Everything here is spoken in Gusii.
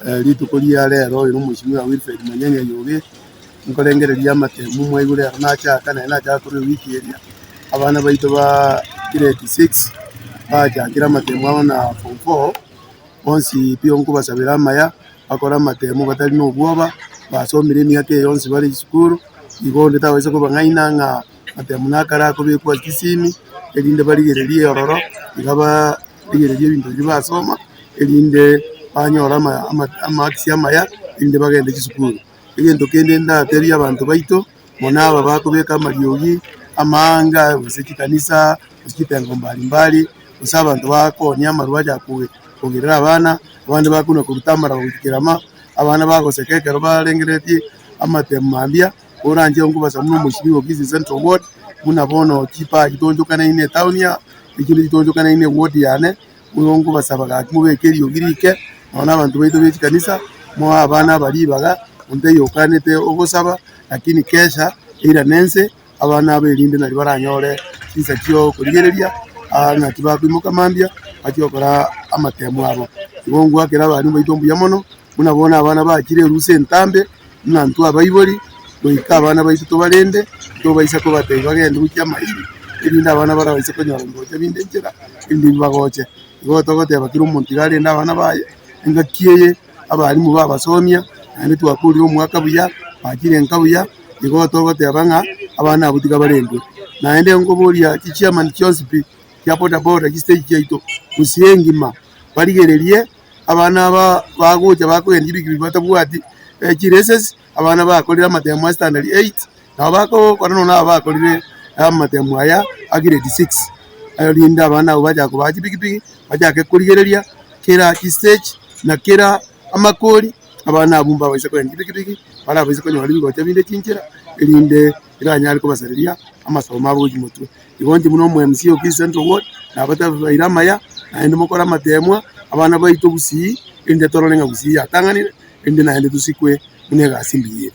Rituko ria rero oyo nomweshimiwa Wilfred Manyanya Oyugi, nkorengereria amatemu mwaigure rero nachaka naende nachaka korwa ewiki eria, abana baito ba grade six bachakire amatemu abo na form four, bonsi pi nkobasabera amaya, bakore amatemu batari na obwoba, basomire emiaka eye yonsi bare esukuru, igo onde tabaisa kobang'aina ng'a amatemu nakare akobekwa ase chisimi, erinde barigererie ororo, iga ba. Rigereria ebinto biria basoma, erinde banyore amarks amaya, erinde bagende chisukuru. Egento kende ndatebie abanto baito, mono aba bakobeka amariogi amaanga, gose chikanisa, gose chitengo mbali mbali, gose abanto bakoonia amarwa acha kogerera abana, abande bakona koruta amaraba gochia kerama, abana bagoseka ekero barengereretie amatemo mambia, oranche nkobasa buna omochie o Kisii Central Ward, buna bono chipaha chitoonchokanaine etown aa. Ekero chitochokanaine eward yane, nigo nkobasaba gaki mobeke eriogi rike, nonya na abanto baito be chikanisa, moe abana aba ribaga, monto oyo okanete ogosaba, lakini kesha eirane ense, abana aba erinde nario baranyore chinsa chia okorigereria ng'aki bakoimoka mambia, bachie gokora amatemo abo. Igo ngoakera abalimu baito mbuya mono, Buna bono abana bachire erusa entambe, buna intwe abaibori, goika abana baito tobarende, tobaisa kobatebia bagende gochia amairi, erinde abana barabaise konyora bigocha binde nchera, erinde bibagoche. Igo togoteba kera omonto iga arende abana baye, engaki eye abalimu babasomia, naende twakorire omwaka buya, bachire nka buya, igo togoteba ng'a abana abwo tiga barendwe. Naende nkoboria chichairman chionsi pi, chia bodaboda chistage chiaito, gusii engima, barigererie. Abana aba bagocha bakogenda chibigibigi batabwati chiresesi, abana bakorire amatemo a standard eight, nabo bakokora nonya nabo bakorire amatemo aya a grade six. Erinde abana abwo bachake kobaa chipikipiki, bachake korigereria kera chistage na kera amakori, abana abwo mbabaise kogenda chipikipiki, barabaise konyora ebigocha binde chinchera, erinde biranyare kobasareria amasomo abo gochia motwe. Igo inche buna omo MC o Kisii Central Ward, nabatabaire amaya, naende mokore amateemwa, abana baito gusii, erinde torore ng'a gusii yatang'anire, erinde naende tosikwe buna egasi mbuya ere.